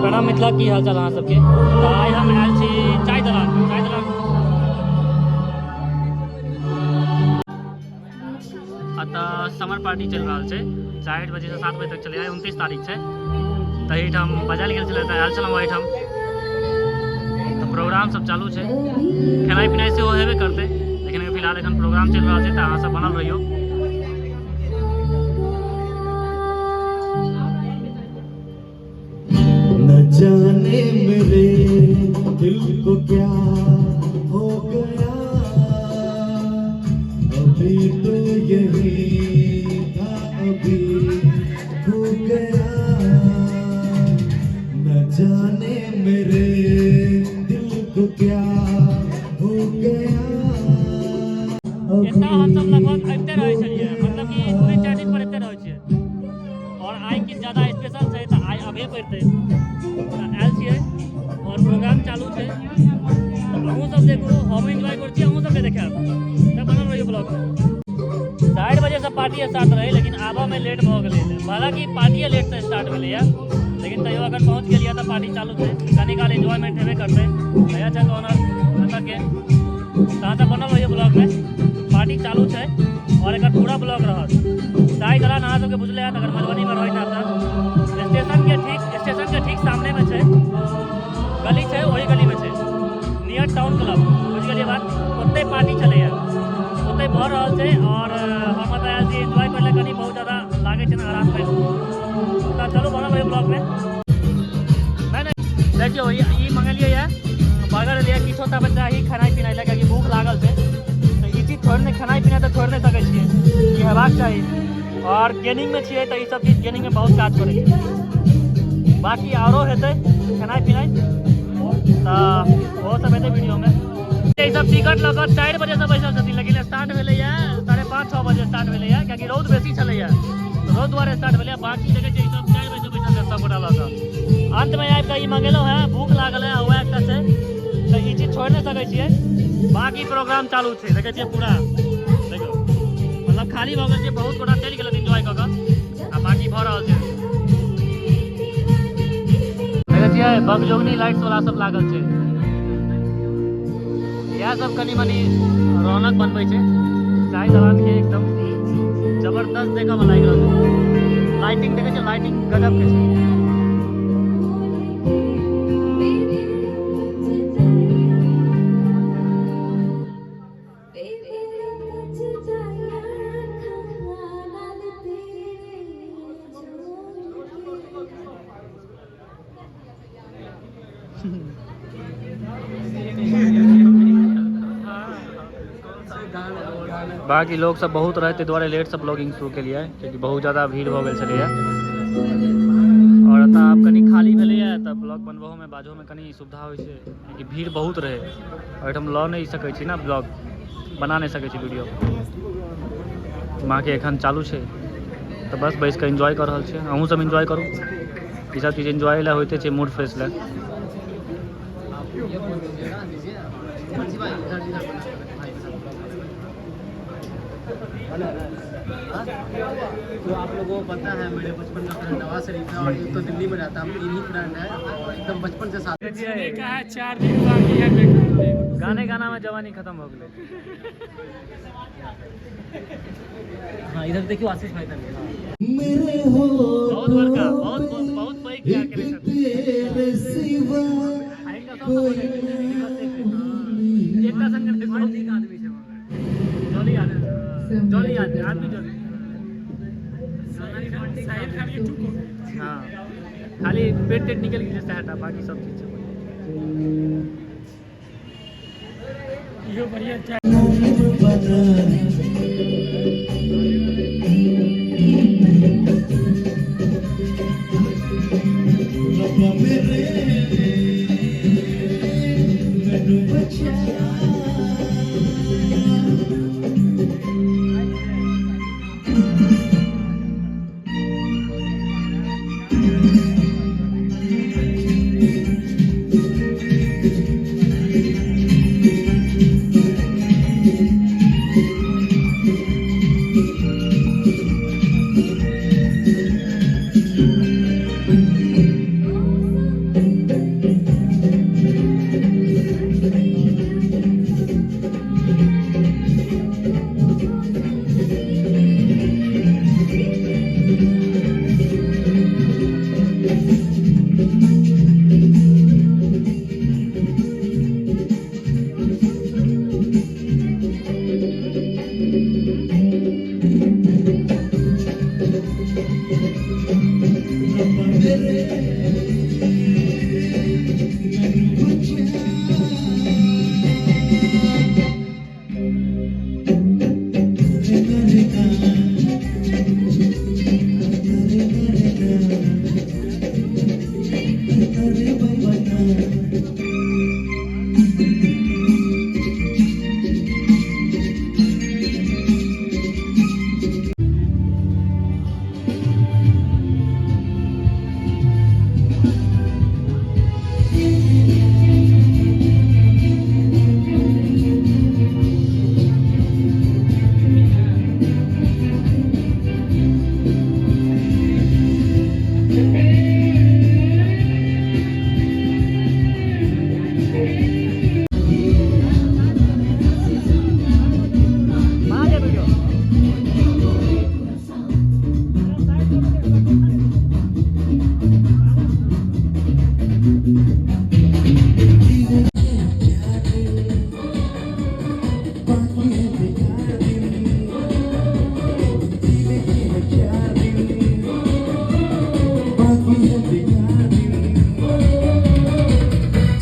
प्रणाम मिथिला, की हाल चाल अहाँ सबके। तऽ आइ हम आयल छी चाय दलान। चाय दलान एतऽ समर पार्टी चलि रहल छै, 4 बजेसँ 7 बजे तक चलै। आइ 29 तारीख छै, तऽ एहिठाम बजायल गेल छलै, तऽ आयल छलहुँ एहिठाम। तऽ प्रोग्राम सब चालू छै, खेनाइ पिनाइ सेहो हेबे करतै, लेकिन फिलहाल एखन प्रोग्राम चलि रहल छै, तऽ अहाँ सब बनल रहियौ। न जाने मेरे दिल को क्या हो गया, अभी तो यही था, अभी हो गया। न जाने मेरे दिल को क्या हो गया। एतऽ हमसब लगभग अबिते रहै छलियै, मतलब कि 2-4 दिन पर अबिते रहै छियै, और आइ किछु ज्यादा स्पेशल छै, तऽ आइ अबहे पड़तै, तऽ आयल छियै और प्रोग्राम चालू छै। तऽ अहूँ सब देखू, हम एन्जॉय करै छी, अहूँ सबके देखायब, तऽ बनल रहियौ ब्लॉगमे। 4 बजेसँ पार्टी स्टार्ट रहै, लेकिन आबऽमे लेट भऽ गेलै। हालाँकि पार्टिए लेटसँ स्टार्ट भेलैए, लेकिन तैयो अगर पहुँच गेलियै तऽ पार्टी चालू छै, कनी काल एन्जॉयमेंट हेबे करतै। नया छै ऑनर एतऽके, तऽ अहाँ सब बनल रहियौ ब्लॉगमे। पार्टी चालू छै और एकर पूरा ब्लॉग रहत। चाय दलान अहाँ सबके बुझले हैत, अगर मधुबनीमे रहैत हैत तऽ स्टेशनके ठीक सामनेमे छै, गली छै, ओही गलीमे छै, नियर टाउन क्लब, बुझि गेलियै बात। ओतहि पार्टी चलैए, ओतहि भऽ रहल छै और हम एतऽ आयल छी एन्जॉय करै लए, कनि बहुत ज्यादा लागै छै ने हरासमेंट। तऽ चलू बनल रहियौ ब्लॉगमे। नहि नहि, देखियौ ई मंगेलियै यऽ बर्गर एलियै, किछो तऽ चाही खेनाइ पिनाइ लए, कियाकि भूख लागल छै, तऽ ई चीज छोड़ि नहि, खेनाइ पिनाइ तऽ छोड़ि नहि सकै छियै, ई हेबाक चाही। और गेनिंगमे छियै तऽ ई सब चीज गेनिंगमे बहुत काज करै छै। बाकी आरो हेतै खेनाइ पिनाइ, तऽ ओहो सब हेतै वीडियोमे। ई सब टिकट लऽ कऽ 4 बजेसँ बैसल छथिन, लेकिन स्टार्ट भेलैए 5:30 6 बजे स्टार्ट भेलैए, कियाकि रौद बेसी छलैए, रौद दुआरे स्टार्ट भेलैए। बाकी देखै छियै ई सब 4 बजेसँ बैसल छै सब गोटा लऽ कऽ। अन्तमे आबि कऽ ई मंगेलहुँ हेँ, भूख लागल है, वएह एकटा छै, तऽ ई चीज छोड़ि नहि सकै छियै। बाकी प्रोग्राम चालू छै, देखै छियै पूरा, देखियौ मतलब खाली भऽ गेल छै, बहुत गोटा चलि गेल एन्जॉय कऽ कऽ, आ बाकी भऽ रहल छै। देखै छियै बगजोगनी लाइट्स वाला सब लागल छै, इएह सब कनि मनि रौनक बनबै छै चाय दलान के, एकदम जबरदस्त देखऽ मे लागि रहल छै। लाइटिंग देखै छियै, लाइटिंग गजब के छै। बाकी लोग सब बहुत रहै, ताहि दुआरे लेटसँ ब्लॉगिंग शुरू केलियै, कियाकि बहुत ज्यादा भीड़ भऽ गेल छलैए। और एतऽ आब कनि खाली भेलैए, तऽ ब्लॉग बनबहोमे बाजहोमे कनि सुविधा होइ छै, कियाकि भीड़ बहुत रहै, एहिठाम लऽ नहि सकै छी ने, ब्लॉग बना नहि सकै छी वीडियो। बाकी एखन चालू छै, तऽ बस बैस कऽ एन्जॉय कऽ रहल छियै। अहूँ सब एन्जॉय करू, ई सब चीज एन्जॉय लए होइते छै, मूड फ्रेश लए। तो आप लोगों को पता है मेरे बचपन का फ्रेंड नवाज शरीफ है और एक तो दिल्ली में रहता है, हम तीन ही फ्रेंड है और एकदम बचपन से साथ। कहा 4 दिन बाकी है देखने। गाने गाना में जवानी खत्म हो गई। हाँ इधर देखियो आशीष भाई तक। मेरे हो बहुत बड़का, बहुत बहुत पैघ प्यार एक केने छथिन। तेरे सिवा कोई नहीं। एकटा संग नहि, बहुत नीक आदमी छै, जॉली आदमी, जॉली आदमी, आदमी जॉली। साहिल खान के टुको। हाँ, खाली पेट तेट निकलि गेलै सएह टा, बाकी सब चीज छै। इहो बढ़िया चाय। बना रब्बा मेरे मैनू बचा। रब्बा मेरे मैनू बचा।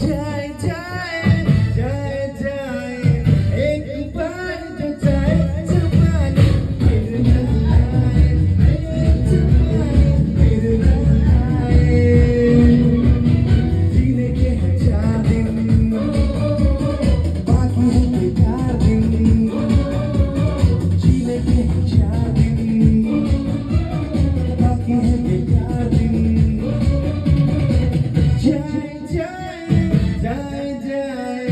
जाए जाए जाए जाए एक बार जो जाए जवानी फिर न आए, जवानी फिर न आए। जीने के हैं चार दिन, बाकी है बेकार दिन। जीने के हैं चार दिन, बाकी है बेकार दिन। जाए जाए जाए जाए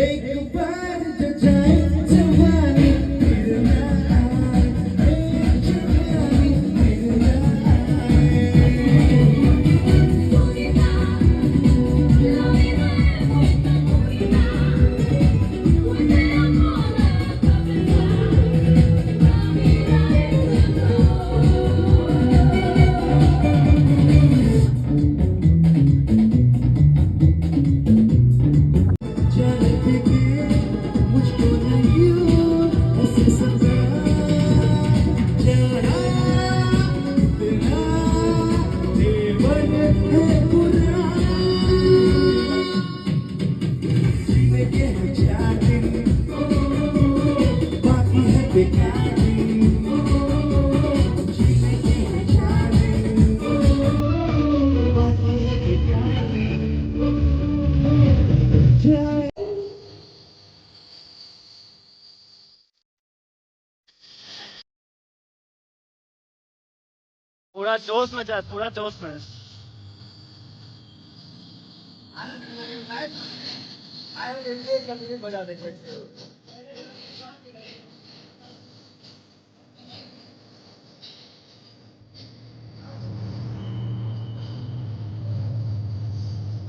एक बार जो जाए जवानी फिर न आए, जवानी फिर न आए। जाने के मुझको नहीं ऐसे सजा, जाना इतना जीवन है बुरा। जीने के हैं चार दिन, बाकी है बेकार दिन। जीने के हैं चार दिन, बाकी है बेकार दिन। जाए पूरा जोश में जा, पूरा जोश में।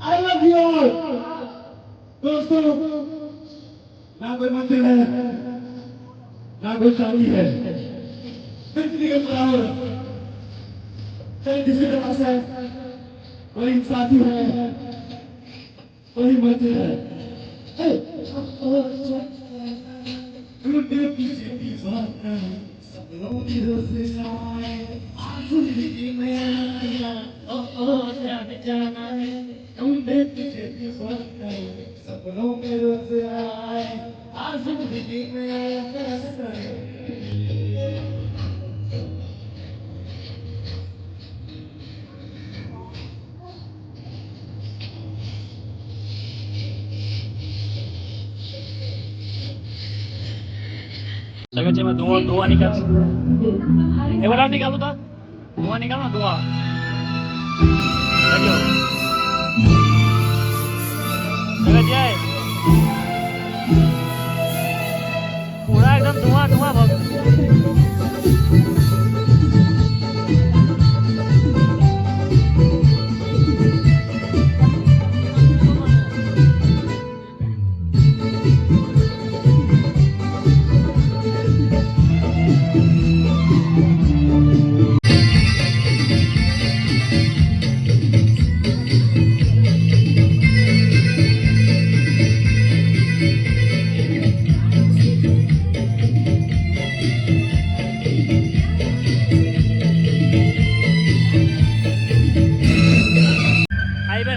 I love you all. दोस्तों, ना कोई मंदिर है, ना कोई शादी है, बिजली का पावर जिसके पास है वही साथी है, वही मंदिर है। टूटे पीछे दीवाना सपनों की आए जिंदगी में आया, ओ ओ जाने जाना है। ढूंढे तुझे दीवाना सपनों में रोज आए, आज जिंदगी में आया। लगै छै धुआं धुआं निकाल, एक बार और निकालू तो धुआं निकालो ना, धुआं देखियो। लगै छै पूरा एकदम धुआं धुआं भऽ गेल।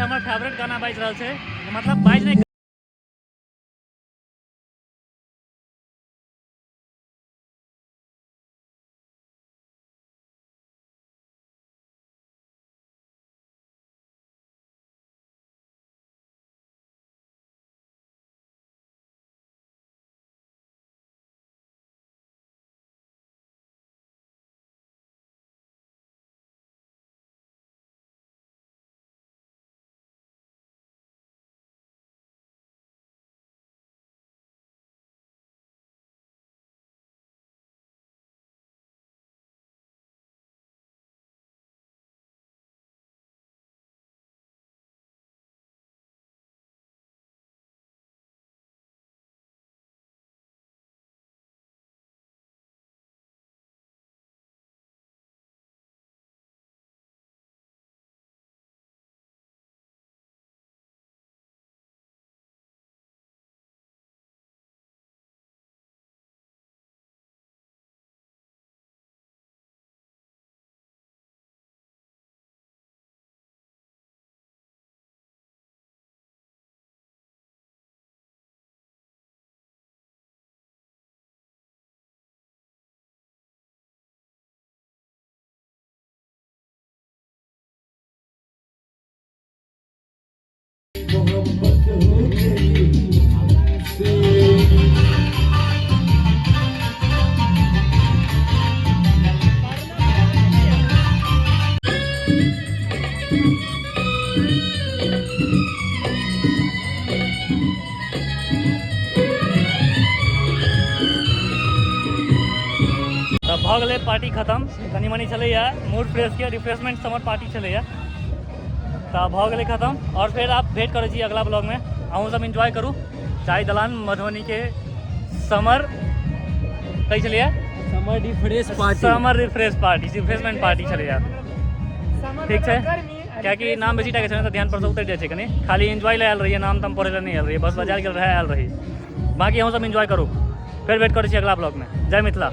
हमर फेवरेट गाना बाजि रहल छै, मतलब बाजि नहि। मोहब्बत हो गई हमसे। तऽ भऽ गेलै पार्टी खतम। कनि मनि छलैए मूड फ्रेशके रिफ्रेशमेंट समर पार्टी छलैए, तऽ भऽ गेलै खतम। आओर फेर आब भेँट करै छी अगला ब्लॉगमे। अहूँ सब एन्जॉय करू चाय दलान मधुबनीके समर कहै छलैए summer refresh party, summer refresh party, refreshment party छलैए। ठीक छै, कियाकि नाम बेसी टाके छै ने तऽ ध्यान पर से उतरि जाइ छै कनि। खाली एन्जॉय लए आयल रहियै, नाम ताम पढ़ै लए नहि आयल रहियै, बस बाजार गेल रहै आयल रही। बाकी अहूँ सब एन्जॉय करू। फेर भेँट करै छी अगला ब्लॉगमे। जय मिथिला।